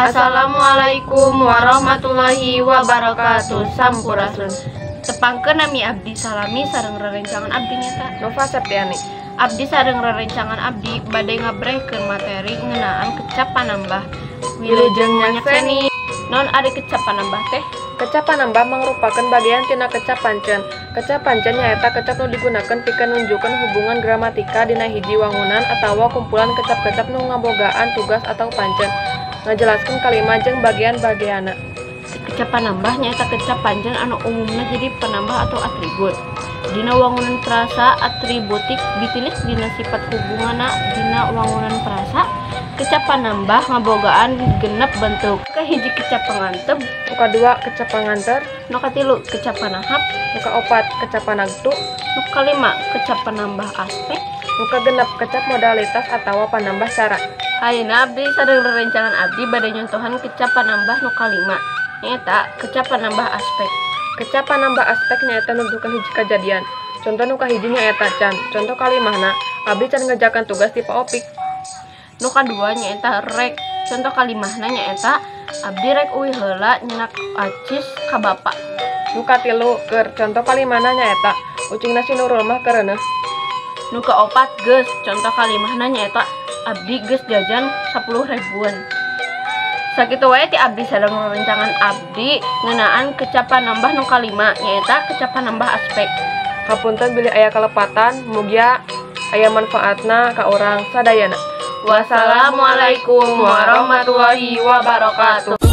Assalamualaikum warahmatullahi wabarakatuh. Sampurasun. Tepangkeun nami abdi Salami sareng rerencangan abdi nyata Nova Septiani. Abdi sareng rerencangan abdi bade ngabrehkeun materi ngeunaan kecap panambah. Wilujeng nyakseni. Naon ari kecap panambah teh? Kecap panambah mangrupakeun bagian tina kecap pancen. Kecap pancen nyaeta kecap nu digunakeun pikeun nunjukkeun hubungan gramatika dina hiji wangunan atawa kumpulan kecap-kecap nu ngabogaan tugas atau pancen. Ngajelaskeun kalimat jeung bagian-bagianna. Kecap panambah nyaeta kecap pancen anu umumna jadi penambah atau atribut. Dina wangunan frasa atributik ditilik dina sifat hubunganna dina wangunan frasa. Kecap panambah ngabogaan genep bentuk. Kahiji kecap panganteb, nu kadua kecap panganter, nu katilu kecap panahap, nu kaopat kecap panagtu, nu kalima kecap penambah aspek, nu kagenep kecap modalitas atawa panambah cara. Ayeuna abdi sareng rerencangan abdi bade nyontohan kecap panambah nu kalima, nyaeta kecap panambah aspek. Kecap panambah aspek nyaeta nuduhkeun hiji kajadian. Contoh nu kahiji nyaeta can. Contoh kalimahna, abdi can ngerjakan tugas ti Pak Opik. Nu kadua nyaeta rek. Contoh kalimahna nyaeta abdi rek uih heula nyenak acis ka bapa. Nu katilu keur. Contoh kalimahna nyaeta ucingna si Nurul mah kereuneuh. Nu kaopat geus. Contoh kalimahna nyaeta abdi geus jajan 10 ribuan. Sakitu wae ti abdi sareng rerencangan abdi ngeunaan kecap panambah nu kalima nyaeta kecap panambah aspek. Hapunten bilih aya kalepatan, mugia aya manfaatna ka urang sadayana. Wassalamualaikum warahmatullahi wabarakatuh.